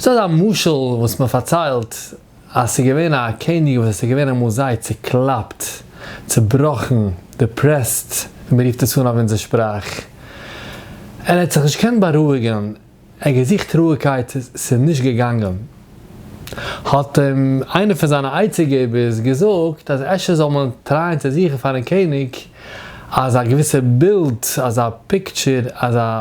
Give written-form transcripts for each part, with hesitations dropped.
ס'איז דא אזא משל וואס מען פארציילט אז ס'איז געווען א קעניג וואס עס איז געווען אמאל זייער צוקלאפט, צובראכן, depressed ווי מען רופט עס אן אויף אונזער שפראך, ער האט זיך נישט געקענט בארואיגן, ער האט געזוכט רואיגקייט, ס'איז נישט געגאנגען. האט אים איינער פון זיינע עצה געבערס געזאגט אז אפשר זאל מען טרייען צו זוכן פארן קעניג אזא געוויסע בילד, אזא picture, אזא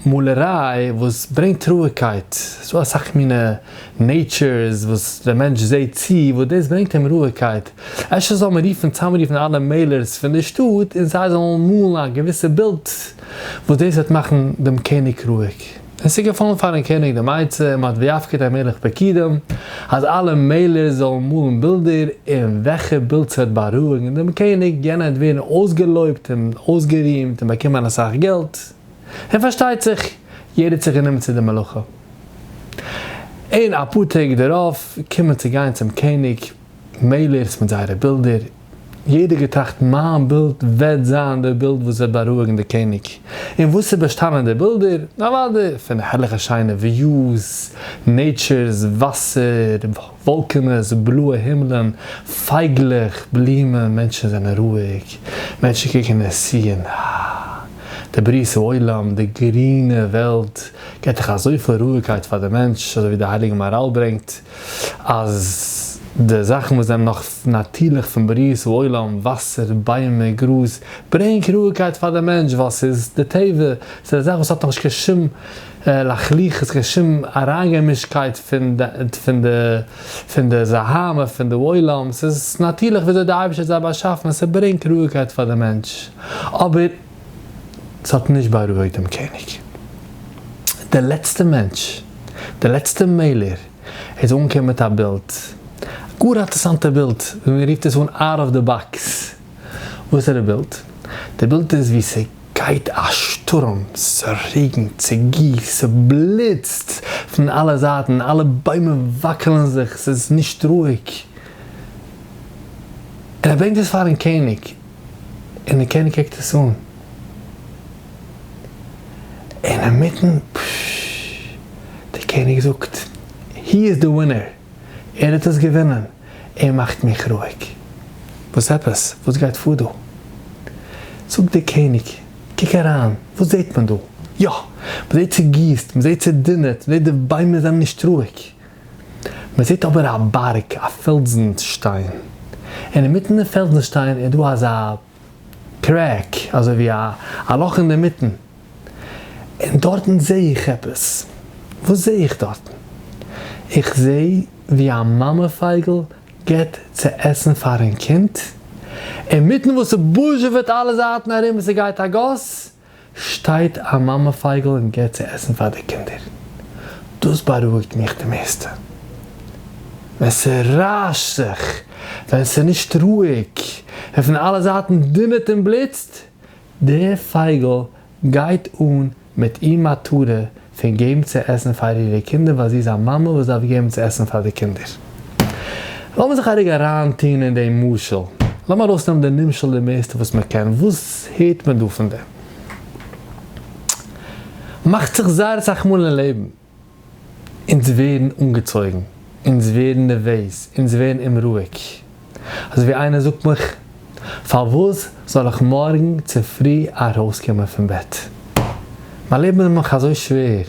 מאלעריי וואס ברענגט רואיגקייט, ס'איז דא אסאך מינע natures וואס דער מענטש זעהט צו וואס דאס ברענגט אים רואיגקייט, אפשר זאל מען רופן צאמרופן אלע מעלערס פון די שטאט און זיי זאלן מאלן א געוויסע בילד וואס דאס וועט מאכן דעם קעניג רואיג. און ס'איז געפאלן פארן קעניג דעם עצה און מ'האט ויפקד המלך פקידים אז אלע מעלערס זאלן מאלן בילדער און וועלכע בילד ס'וועט בארואיגן דעם קעניג יענער וועט ווערן אויסגעלויבט און אויסגערימט און באקומען אסאך געלט. און פארשטייט זיך יעדער האט זיך גענומען צו די מלאכה. און אפאר טעג דערויף קומען צו גיין צום קעניג מעלערס מיט זייערע בילדער, יעדער געטראכט מיין בילד וועט זיין די בילד וואס וועט בארואיגן די קעניג. און וואס איז באשטאנען די בילדער? אוודאי פון הערליכע שיינע views, natures, וואסער, וואלקענעס, בלויע הימלען, פייגלעך, בלומען, מענטשן זענען רואיג, מענטשן קוקן און סיען, אה, די בריאת העולם, די גרינע וועלט, געבט דאך אזויפיל רואיגקייט פאר די מענטש, אזוי ווי די הייליגע מהר"ל ברענגט, אז די זאכן וואס זענען נאך נאטירליך פון בריאת העולם, וואסער, ביימער, גראז, ברענגט רואיגקייט פאר די מענטש, ווייל ס'איז די טבע, ס'איז א זאך וואס האט נאכנישט קיין שום לחלוחית, קיין שום אריינגעמישקייט פון די פון די זוהמא פון די עולם, ס'איז נאטירליך וויאזוי די אייבערשטער האט זיי באשאפן, ס'ברענגט רואיגקייט פאר די מענטש, אבער ס'האט נישט בארואיגט דעם קעניג. דער לעצטער מענטש, דער לעצטער מעלער איז אנגעקומען מיט א בילד, גאר א אינטערעסאנטע בילד, ווי מען רופט עס אן out of the box. וואס איז די בילד? די בילד איז ווי ס'גייט א שטורם, ס'רעגנט, ס'גיסט, ס'בליצט פון אלע זייטן, אלע ביימער וואקעלן זיך, ס'איז נישט רואיג. און ער ברענגט עס פארן קעניג, און דער קעניג קוקט עס אן, און אינמיטן, פששש, דער קעניג זאגט, he is the winner, ער האט עס געווינען, ער מאכט מיך רואיג. וואס עפעס? וואס גייט פאר דא? זאגט דער קעניג, קוק אריין, וואס זעט מען דא? יא, מען זעט ס'גיסט, מען זעט ס'דונערט, מען זעט די ביימער זענען נישט רואיג. מען זעט אבער א בארג, א פעלזן שטיין, און אינמיטן די פעלזן שטיין איז דא אזא crack, אזוי ווי א לאך אינדערמיטן, און דארטן זע איך עפעס. וואס זע איך דארטן? איך זע ווי א מאמע פייגל געבט צו עסן פארן קינד, אינמיטן וואס ס'בוזשעוועט אלע זייטן ארום און ס'גייט א גאס, שטייט א מאמע פייגל און געבט צו עסן פאר די קינדער. דאס בארואיגט מיך די מערסטע. ווען ס'רעש'ט זיך, ווען ס'נישט רואיג, ווען פון אלע זייטן דונערט און בליצט, די פייגל גייט אן מיט איר מטרה פון געבן צו עסן פאר אירע קינדער ווייל זי איז א מאמע וואס דארף געבן צו עסן פאר די קינדער. לאמיר זיך א רגע אריינטון אין דעם משל. לאמיר ארויסנעמען די נמשל די מערסטע וואס מען קען. וואס הערט מען דא פון דעם? מאכט זיך זייער אסאך מאל אין לעבן. אונז ווערן אנגעצויגן, אונז ווערן נערוועז, אונז ווערן אומרואיג. אזוי ווי איינער זאגט מיך, פארוואס זאל איך מארגן צופרי ארויסקומען פון בעט? מיין לעבן איז מיך אזוי שווער,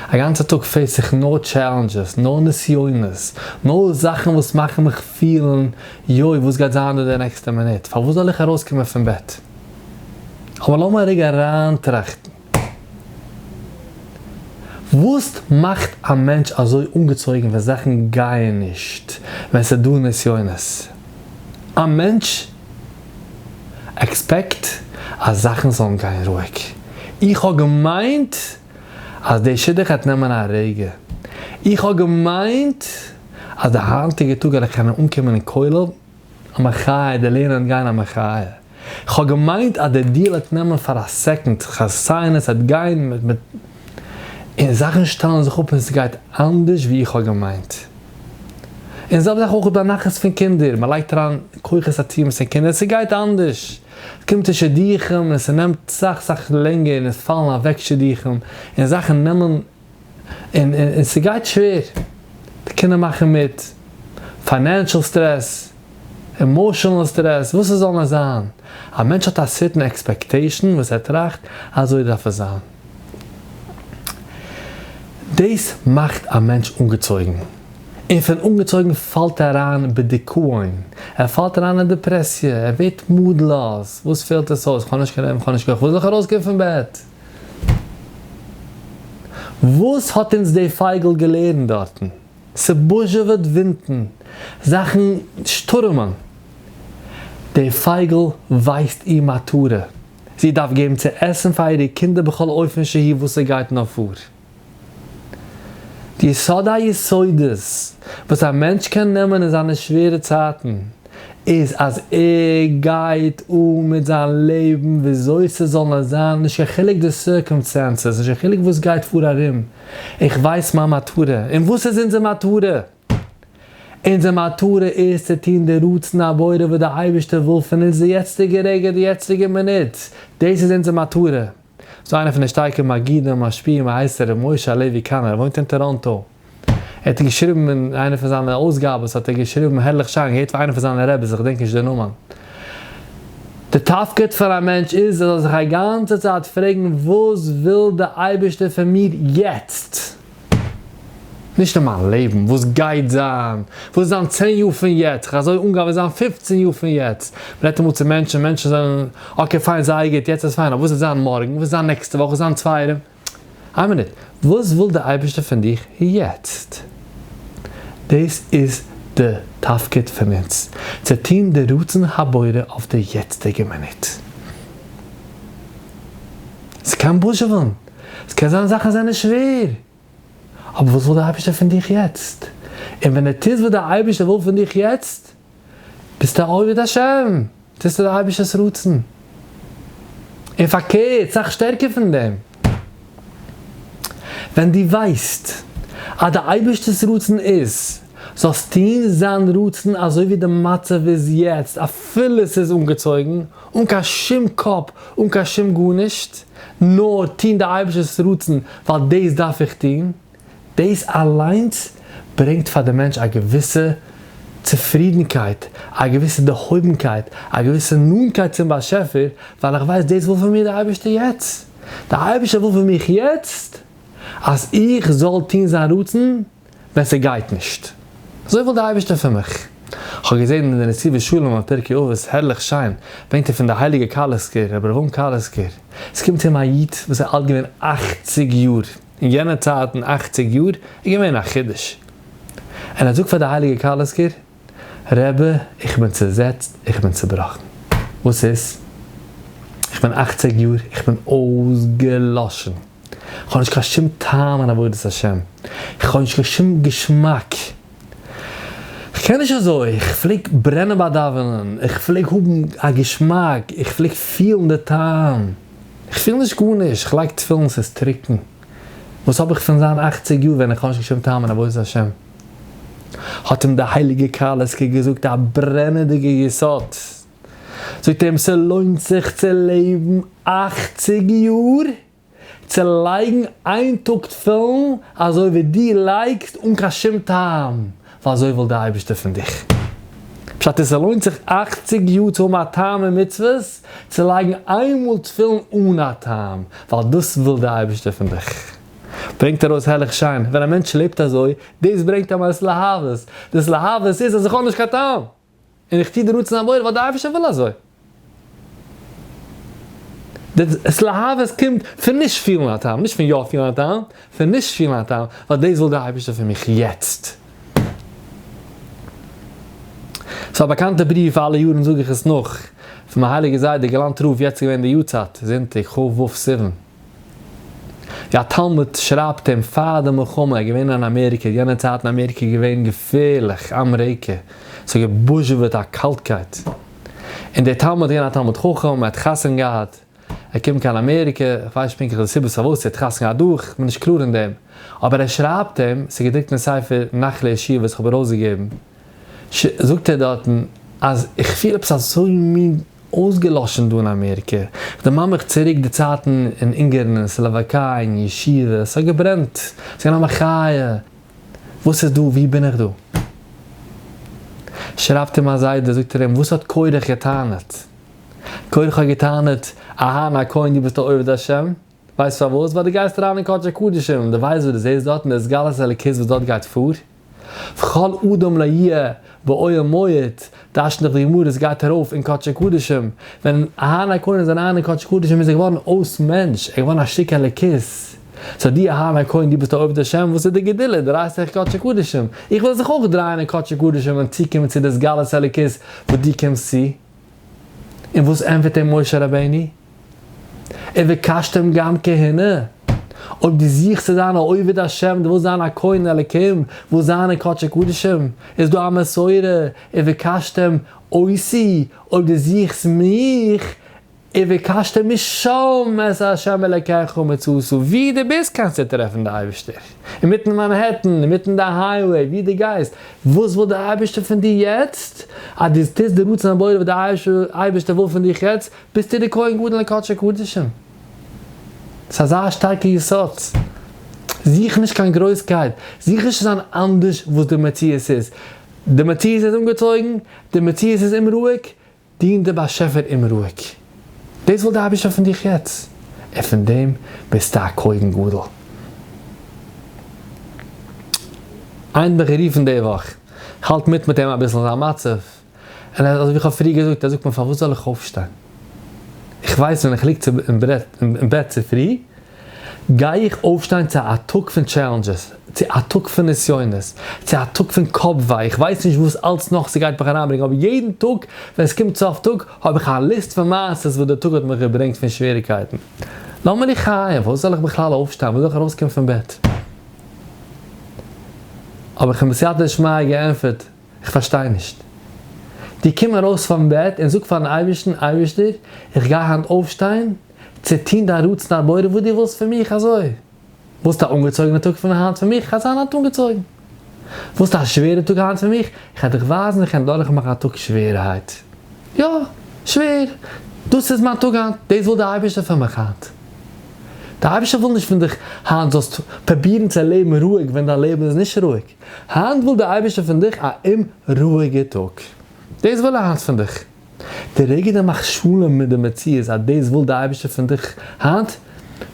א גאנצע טאג face איך נאר challenges, נאר נסיונות, נאר זאכן וואס מאכן מיך פילן, יוי וואס גייט זיין דא די נעקסטע מינוט, פארוואס זאל איך ארויסקומען פון בעט? אבער לאמיר א רגע אריינטראכטן. וואס מאכט א מענטש אזוי אנגעצויגן ווען זאכן גייען נישט, ווען ס'איז דא נסיונות? א מענטש expect אז זאכן זאלן גיין רואיג. איך האב געמיינט אז די שידוך גייט נעמען א רגע. איך האב געמיינט אז די היינטיגע טאג וועל איך קענען אנקומען אין כולל א מחיה, די לערנען גיין א מחיה. כ'האב געמיינט אז די deal העט נעמען פאר א second, כ'האב sign עס העט גיין מיט מיט און זאכן שטעלן זיך אפ און ס'גייט אנדערש ווי איך האב געמיינט. און זעלבע זאך אויך ביי נחת פון קינדער, מ'לייגט אריין כוחות עצומות אין קינדער, ס'גייט אנדערש. ס'קומט צו שידוכים און ס'נעמט סאך סאך לענגער און עס פאלן אוועק שידוכים און זאכן נעמען. און און ס'גייט שווער, די קינדער מאכן מיט, financial stress, emotional stress, וואס עס זאל נאר זיין, א מענטש האט א certain expectation וואס ער טראכט אזוי דארף עס זיין. דאס מאכט א מענטש אנגעצויגן, און פון אנגעצויגן פאלט ער אריין בדיכאון, ער פאלט אריין אין דעפרעסיע, ער ווערט מוטלאז, וואס פעלט עס אויס, כ'האב נישט קיין נערוון, כ'האב נישט כח, וואס זאל איך ארויסגיין פון בעט? וואס האט אונז די פייגל געלערנט דארטן? ס'בוזשעוועט ווינטן, זאכן שטורעמען. די פייגל ווייסט איר מטרה, זי דארף געבן צו עסן פאר אירע קינדער בכל אופן שהיא וואס ס'גייט נאר פאר. די יסוד היסודות וואס א מענטש קען נעמען אין זיינע שווערע צייטן איז אז ער גייט אן מיט זיין לעבן וויאזוי ס'זאל נאר זיין, נישט קיין חילוק די circumstances, נישט קיין חילוק וואס גייט פאר ארום, איך ווייס מיין מטרה. און וואס איז אונזער מטרה? אונזער מטרה איז צו טון די רצון הבורא וואס די אייבערשטער וויל פון אונז די יעצטיגע רגע, די יעצטיגע מינוט. דאס איז אונזער מטרה. ס'דא איינער פון די שטארקע מגידים משפיעים ער הייסט ר' משה הלוי קאנער ער וואוינט אין טאראנטא. ער האט געשריבן אין איינע פון זיינע אויסגאבעס האט ער געשריבן הערליך שיין, געהערט פון איינע פון זיינע רעביס איך געדענק נישט די נאמען. די תפקיד פון א מענטש איז ער זאל זיך א גאנצע צייט פרעגן וואס וויל די אייבערשטער פון מיר יעצט? נישט אין מיין לעבן, וואס גייט זיין? וואס זיין צען יאר פון יעצט? איך אזוי אנגיין וואס זיין פופצן יאר פון יעצט? מען רעדט אמאל צו מענטשן, מענטשן זענען okay פיין זייער גוט יעצט איז פיין אבער וואס וועט זיין מארגן? וואס וועט זיין נעקסטע וואך? וואס זיין צוויי יאר? איין מינוט, וואס וויל די אייבערשטער פון דיך יעצט? דאס איז די תפקיד פון אונז, צו טון די רצון הבורא אויף די יעצטיגע מינוט. ס'קען בוזשעווען, ס'קען זיין זאכן זענען שווער, אבער וואס וויל די אייבערשטער פון דיך יעצט? און ווען דו טוסט וואס די אייבערשטער וויל פון דיך יעצט, ביסטו א עובד השם, טוסטו די אייבערשטער'ס רצון. און פארקערט, סאך שטערקער פון דעם, ווען דו ווייסט אז די אייבערשטער'ס רצון איז זאלסט טון זיין רצון אזוי ווי די מצב איז יעצט, אפילו ס'איז אנגעצויגן, אן קיין שום קאפ, אן קיין שום גארנישט, נאר טון די אייבערשטער'ס רצון ווייל דאס דארף איך טון. דאס אליינס ברענגט פאר די מענטש א געוויסע צופרידנקייט, א געוויסע דערהויבנקייט, א געוויסע נאנטקייט צום באשעפער, ווייל איך ווייס דאס וויל פון מיר די אייבערשטער יעצט, די אייבערשטער וויל פון מיך יעצט אז איך זאל טון זיין רצון ווען ס'גייט נישט, אזוי וויל די אייבערשטער פון מיך. כ'האב געזען אין די נתיבות שלום אויף פרקי אבות הערליך שיין, ברענגט ער פון די הייליגע קאליסקער, רבי אברהם קאליסקער, ס'קומט צו אים א איד וואס איז אלט געווען אכציג יאר, אין יענע צייטן אכציג יאר איז געווען א חידוש. און ער זאגט פאר די הייליגע קאליסקער רבי איך בין צוזעצט איך בין צובראכן. וואס איז? איך בין אכציג יאר איך בין אויסגעלאשן. איך האב נישט קיין שום טעם אין עבודת השם. איך האב נישט קיין שום געשמאק. איך קען נישט אזוי. איך פלעג ברענען ביי דאווענען. איך פלעג האבן א געשמאק. איך פלעג פילן די טעם. איך פיל נישט גארנישט, איך לייג תפילין ס'איז טרוקן, וואס האב איך פון זיין אכציג יאר ווען איך האב נישט קיין שום טעם אין עבודת השם? האט אים די הייליגע קאליסקער געזאגט א ברענעדיגע יסוד, זאגט ער אים ס'לוינט זיך צו לעבן אכציג יאר צו לייגן איין טאג תפילין אזוי ווי דו לייגסט אן קיין שום טעם, ווייל אזוי וויל דער אייבערשטער פון דיך. פשט איז ס'לוינט זיך אכציג יאר צו האבן א טעם אין מצוות, צו לייגן איינמאל תפילין אן א טעם, ווייל דאס וויל דער אייבערשטער פון דיך. ברענגט ארויס הערליך שיין, ווען א מענטש לעבט אזוי, דאס ברענגט אים א התלהבות, דאס התלהבות איז אז איך האב נישט קיין טעם! און איך טו די רצון הבורא ווייל דער אייבערשטער וויל אזוי. די התלהבות קומט פון נישט פילן א טעם, נישט פון יא פילן א טעם, פון נישט פילן א טעם, ווייל דאס וויל דער אייבערשטער פון מיך יעצט. ס'איז א באקאנטע בריוו, פאר אלע יארן זאג איך עס נאך, פון מיין הייליגע זיידע גאלאנט רב, יעצט איז געווען די יארצייט, זונטאג כ ו סיוון. ווי א תלמיד שרייבט אים פאר די מלחמה, ער איז געווען אין אמעריקע, יענע צייט אין אמעריקע איז געווען געפערליך, אמעריקע, ס'האט געבוזשעוועט א קאלטקייט, און דער תלמיד איז געווען א תלמיד חכם, ער האט חתונה געהאט, ער קומט קיין אמעריקע, איך ווייס נישט פונקטליך די סיבות פארוואס ער האט חתונה געהאט דא, איך בין נישט קלאר אין דעם, אבער ער שרייבט אים, ס'איז געדרוקט אין ספר נחלי יהושע וואס איך האב ארויסגעגעבן, זאגט ער דארטן אז איך פיל עפעס אזוי מין. אויסגעלאשן דא אין אמעריקע, איך דערמאן מיך צוריק די צייטן אין אונגערן אין סלאוואקיי אין ישיבה, ס'האט געברענט, ס'איז געווען א מחיה, וואס איז דא ווי בין איך דא? שרייבט אים א זיידע זאגט ער אים וואס האט קורח געטענה'ט? קורח האט געטענה'ט אהרן הכהן דו ביסט א עובד השם? ווייסט פארוואס? ווייל דו גייסט אריין אין קדשי קדשים, דו ווייסט וואס דו זעסט דארט און די התגלות אלוקית וואס דארט גייט פאר? וכל אדם לא יהיה באוהל מועד, דרש'נט דאך די גמרא עס גייט ארויף אין קדשי קדשים, ווען אהרן הכהן איז אריין אין קדשי קדשים איז ער געווארן אויס מענטש, ער איז געווארן א שטיק אלוקית, so דו אהרן הכהן דו ביסט א עובד השם, וואס איז די גדולה, דרייסט זיך אין קדשי קדשים, איך וויל זיך אויך דרייען אין קדשי קדשים און צוקומען צו די התגלות אלוקית וואס דו קומסט צו. און וואס ענטפערט אים משה רבינו? ובקשתם גם כהונה, אויב דו זוכסט צו זיין א עובד השם, דו ווילסט זיין א כהן אלקים, ווילסט זיין אין קדשי קדשים, איז דא א מסורה, ובקשתם אותי, אויב דו זוכסט מיך, ובקשתם משם את ה' אלקיך ומצאתו, ווי דו ביסט קענסטו טרעפן די אייבערשטער, אינמיטן מאנהעטן, אינמיטן די highway, ווי דו גייסט, וואס וויל די אייבערשטער פון דיר יעצט? אז דו טוסט די רצון הבורא וואס די אייבערשטער וויל פון דיך יעצט, ביסטו די כהן גדול אין קדשי קדשים. ס'איז אזא שטארקע יסוד. זוך נישט קיין גרויסקייט, זוך נישט צו זיין אנדערש וואס די מציאות איז. די מציאות איז אנגעצויגן, די מציאות איז אומרואיג, דין די באשעפער אומרואיג. דאס וויל די אייבערשטער פון דיך יעצט, און פון דעם ביסטו א כהן גדול. איינער האט מיך גערופן די וואך, איך האלט מיט מיט אים אביסל זיין מצב, און אזוי ווי איך האב פריער געזאגט, ער זאגט מיר פארוואס זאל איך אויפשטיין? איך ווייס ווען איך ליג אין בעט צופרי, גיי איך אויפשטיין צו א טאג פון challenges, צו א טאג פון נסיונות, צו א טאג פון קאפ וויי, איך ווייס נישט וואס אלץ נאך ס'גייט מיך אריינברענגען, אבער יעדן טאג ווען ס'קומט סוף טאג האב איך א list פון מעשות וואס דער טאג האט מיך געברענגט פון שוועריקייטן. למה לי חיים, פארוואס זאל איך בכלל אויפשטיין, פארוואס זאל איך ארויסקומען פון בעט? האב איך אים בסייעתא דשמיא געענטפערט, איך פארשטיי נישט. דו קום ארויס פון בעט און זאג פארן אייבערשטן, אייבערשטער, איך גיי היינט אויפשטיין צו טון דיין רצון הבורא וואס דו ווילסט פון מיך אזוי. ווילסט א אנגעצויגענע טאג פון היינט פון מיך? כ'גיי זיין היינט אנגעצויגן. ווילסט א שווערע טאג היינט פון מיך? איך גיי דיך ווייזן איך קען דורכמאכן א טאג שווערערהייט. יא, שווער. דאס איז מיין טאג היינט. דאס וויל דער אייבערשטער פון מיך היינט. דער אייבערשטער וויל נישט פון דיך היינט זאלסט פרובירן צו לעבן רואיג ווען דיין לעבן איז נישט רואיג. היינט וויל דער אייבערשטער פון דיך א אומרואיגע טאג. דאס וויל ער היינט פון דיך. די רגע דו מאכסט שלום מיט די מציאות אז דאס וויל דער אייבערשטער פון דיך היינט,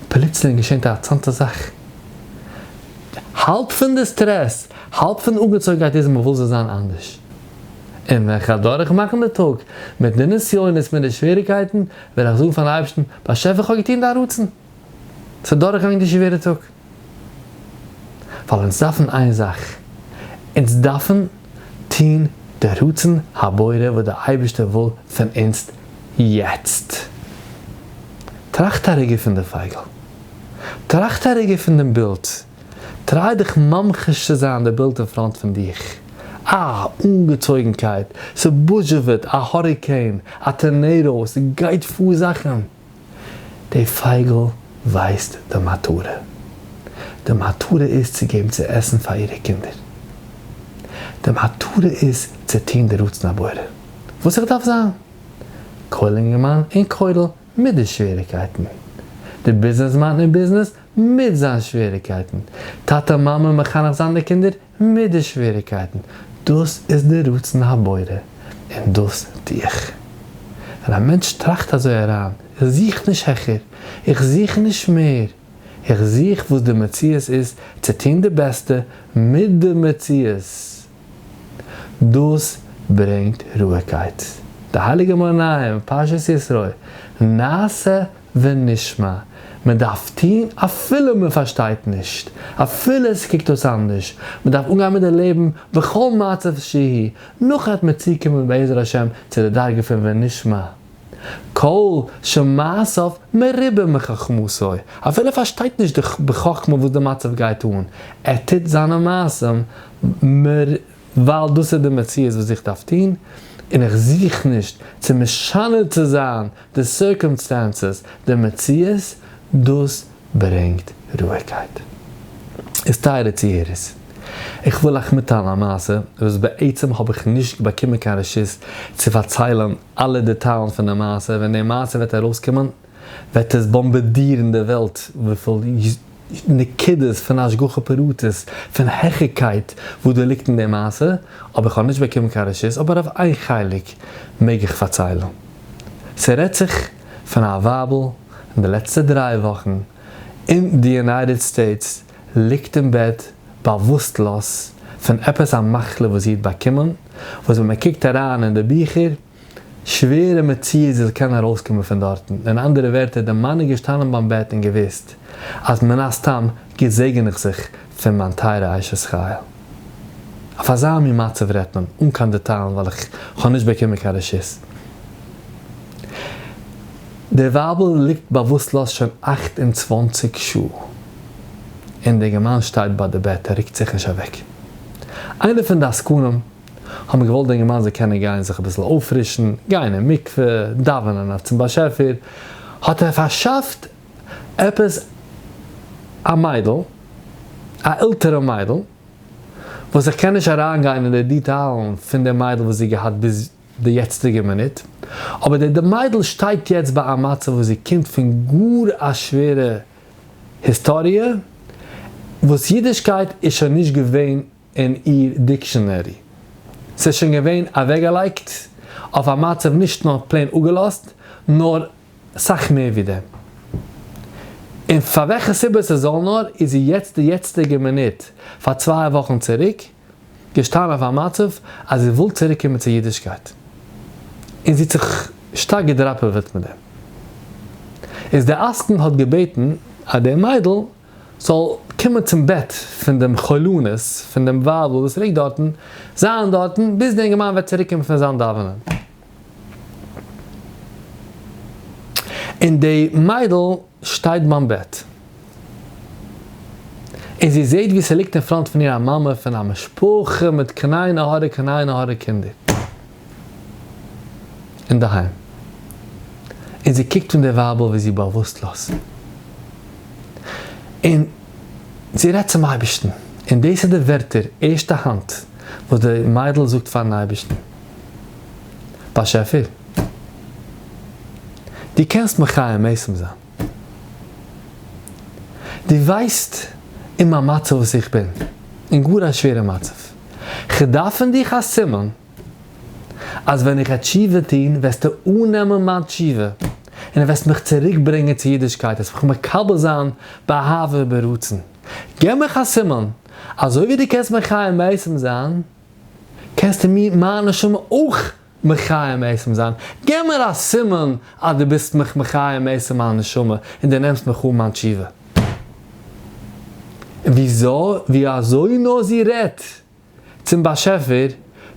פלוצלינג געשענט א אינטערעסאנטע זאך. האלב פון די סטרעס, האלב פון די אנגעצויגנקייט איז מען וויל זיך זיין אנדערש. און ווען כ'וועל דורכמאכן די טאג מיט די נסיונות, מיט די שוועריקייטן, וועל איך זאגן פארן אייבערשטן, באשעפער כ'האב געטון דיין רצון. ס'איז דורכגעגאנגען די שווערע טאג. ווייל אונז דארפן איין זאך, אונז דארפן טון די רצון הבורא וואס די אייבערשטער וויל פון אונז יעצט. טראכט א רגע פון די פייגל, טראכט א רגע פון דעם בילד, try דיך ממחיש צו זיין די בילד אין front פון דיך, א אנגעצויגנקייט, ס'בוזשעוועט, א hurricane, א טארנעידא, ס'גייט פאר זאכן. די פייגל ווייסט די מטרה. די מטרה איז צו געבן צו עסן פאר אירע קינדער. די מטרה איז צו טון די רצון הבורא. וואס איך דארף זיין? כולל אינגערמאן אין כולל מיט די שוועריקייטן. די ביזנעסמאן אין ביזנעס מיט זיין שוועריקייטן. טאטע מאמע מחנך זיין די קינדער מיט די שוועריקייטן, דאס איז די רצון הבורא און דאס טו איך. ווען א מענטש טראכט אזוי אריין, איך זוך נישט העכער, איך זוך נישט מער, איך זוך וואס די מציאות איז צו טון די בעסטע מיט די מציאות, דאס ברענגט רואיגקייט. די הייליגע מאור עינים, פרשת יתרו, נעשה ונשמע, מען דארף טון אפילו מען פארשטייט נישט, אפילו עס קוקט אויס אנדערש, מען דארף אנגיין מיט די לעבן בכל מצב שיהי', נאך וועט מען צוקומען בעזר השם צו די דרגה פון ונשמע, כל שמעשיו מרובה מחכמתו, אפילו ער פארשטייט נישט די בחכמה וואס די מצב גייט אן, ער טוט זיינע מעשים ווייל דאס איז די מציאות וואס איך דארף טון, און איך זוך נישט צו משנה צו זיין די circumstances, די מציאות, דאס ברענגט רואיגקייט. איז טייערע צוהערערס. איך וויל אייך מיטטיילן א מעשה וואס בעצם האב איך נישט באקומען קיין רשות צו פארציילן אלע דעטאלן פון די מעשה, ווען די מעשה וועט ארויסקומען וועט עס באמבעדירן די וועלט וויפיל נקודות פון השגחה פרטית, פון העכערקייט וואס דא ליגט אין די מעשה, אבער איך האב נישט באקומען קיין רשות, אבער אויף איין חלק מעג איך פארציילן. ס'רעדט זיך פון א ווייבל אין די לעצטע דריי וואכן אין די יונייטעד סטעיטס ליגט אין בעט באוואוסטלאז פון עפעס א מחלה וואס זי האט באקומען, וואס ווען מען קוקט אריין אין די ביכער, שווערע מציאות זי זאל קענען ארויסקומען פון דארטן, אין אנדערע ווערטער די מאן איז געשטאנען ביים בעט און געוואוסט אז מן הסתם געזעגן איך זיך פון מיין טייערע אשת חיל. אויף אזא מין מצב רעדט מען, אן קיין דעטאלן ווייל איך האב נישט באקומען קיין רשות. די ווייבל ליגט באוואוסטלאז שוין 28 שעה, און די אינגערמאן שטייט ביי די בעט ער רוקט זיך נישט אוועק. איינער פון די עסקנים האבן געוואלט די אינגערמאן זאל קענען גיין זיך אביסל אויפפרישן, גיין אין מקווה, דאווענען אויף צום באשעפער, האט ער פארשאפט עפעס א מיידל, א עלטערע מיידל, וואס איך קען נישט אריינגיין אין די דיטאלן פון די מיידל וואס זי האט געהאט ביז די יעצטיגע מינוט, אבער די די מיידל שטייט יעצט ביי א מצב וואס זי קומט פון גאר א שווערע היסטאריע, וואס אידישקייט איז שוין נישט געווען אין איר dictionary. ס'איז שוין געווען אוועקגעלייגט אויף א מצב נישט נאר plain אפגעלאזט, נאר סאך מער ווי דעם. און פאר וועלכע סיבה ס'זאל נאר, איז זי יעצט די יעצטיגע מינוט, פאר צוויי וואכן צוריק, געשטאנען אויף א מצב אז זי וויל צוריק קומען צו אידישקייט. און זי האט זיך שטארק געדראפעוועט מיט דעם. איז די עסקן האט געבעטן אז די מיידל זאל קומען צום בעט פון דעם חולנית, פון דעם ווייבל וואס ליגט דארטן, זיין דארטן ביז דער אינגערמאן וועט צוריק קומען פון זיין דאווענען. און די מיידל שטייט ביים בעט, און זי זעט ווי ס'ליגט אין front פון איר א מאמע פון א משפחה מיט קיין עין הרע קיין עין הרע קינדער אינדערהיים, און זי קוקט אן די ווייבל ווי זי באוואוסטלאז. און זי רעדט צום אייבערשטן, און דאס איז די ווערטער ערשטע האנט וואס די מיידל זאגט פארן אייבערשטן, באשעפער, דו קענסט מחיה מתים זיין, דו ווייסט אין מיין מצב וואס איך בין, אין גאר א שווערע מצב, כ'דארף פון דיך א סימן, אז ווען איך וועל תשובה טון וועסטו אננעמען מיין תשובה און וועסט מיך צוריק ברענגען צו אידישקייט, וועסט מיך מקבל זיין באהבה וברצון. געב מיך א סימן, אזוי ווי דו קענסט מחיה מתים זיין, קענסטו מיר מיין נשמה אויך מחיה מתים זיין, געב מיר א סימן אז דו ביסט מיך מחיה מתים מיין נשמה און דו נעמסט מיך אן מיין תשובה. און ווי אזוי נאר זי רעדט צום באשעפער,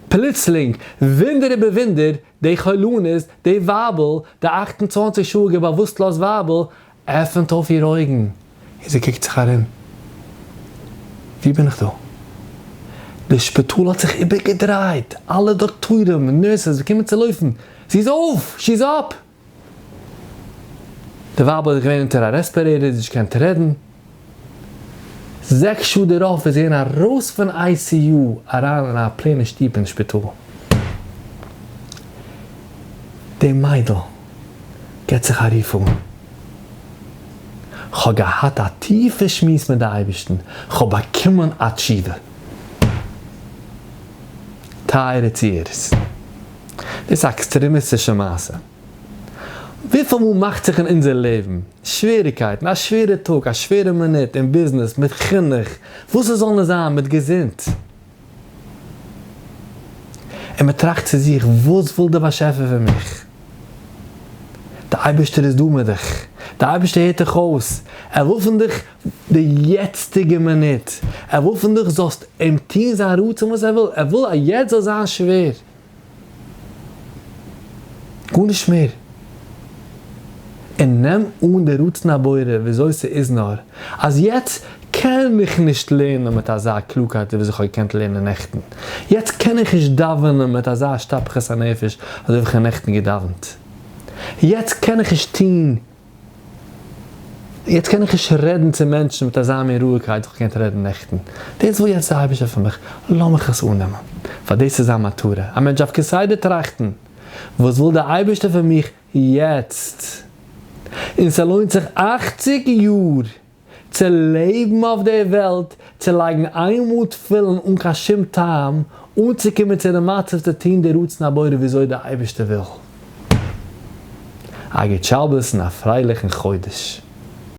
פלוצלינג, וואונדער איבער וואונדער, די חולנית, די ווייבל, די 28 שעה'יגע באוואוסטלאז ווייבל, עפענט אויף איר אויגן, און זי קוקט זיך ארום, וואו בין איך דא? די שפיטאל האט זיך איבערגעדרייט, אלע דאקטוירים, nurses, קומען צו לויפן, זי איז אויף! She is up! די ווייבל איז געווען אונטער א respirator, זי האט נישט געקענט רעדן. זעקס שעה דערויף איז זי געווען ארויס פון ICU אריין אין א plain ע שטוב אין שפיטאל. די מיידל געט זיך א רוף אן, כ'האב געהאט א טיפע שמועס מיט די אייבערשטן, כ'האב באקומען א תשובה. טייערע צוהערערס. דאס איז א עקסטרעמיסטישע מעשה. וויפיל מאל מאכט זיך אין אונזער לעבן שוועריקייטן, א שווערע טאג, א שווערע מינוט אין ביזנעס, מיט חינוך, וואס עס זאל נאר זיין, מיט געזונט. און מען טראכט צו זיך, וואס וויל דער באשעפער פון מיך? דער אייבערשטער איז דא מיט דיך, דער אייבערשטער הערט דיך אויס, ער וויל פון דיך די יעצטיגע מינוט, ער וויל פון דיך זאלסט אים טון זיין רצון וואס ער וויל, ער וויל אז יעצט זאל זיין שווער. גארנישט מער. און נעם אן די רצון הבורא וויאזוי ס'איז נאר, אז יעצט קען איך נישט לערנען מיט אזא קלארקייט ווי איך האב געקענט לערנען נעכטן, יעצט קען איך נישט דאווענען מיט אזא השתפכות הנפש אזוי ווי איך האב נעכטן געדאווענט, יעצט קען איך נישט טון. יעצט קען איך נישט רעדן צו מענטשן מיט אזא מין רואיגקייט וואס איך האב געקענט רעדן נעכטן. דאס וויל יעצט דער אייבערשטער פון מיך, לאמיך עס אננעמען. פאר דאס איז זיין מטרה. א מענטש דארף כסדר טראכטן, וואס וויל דער אייבערשטער פון מיך יעצט? און ס'לוינט זיך אכציג יאר צו לעבן אויף דער וועלט, צו לייגן איינמאל תפילין אן קיין שום טעם, אנצוקומען צו די מצב צו טון די רצון הבורא וויאזוי דער אייבערשטער וויל. א גוט שבת און א פרייליכן חודש.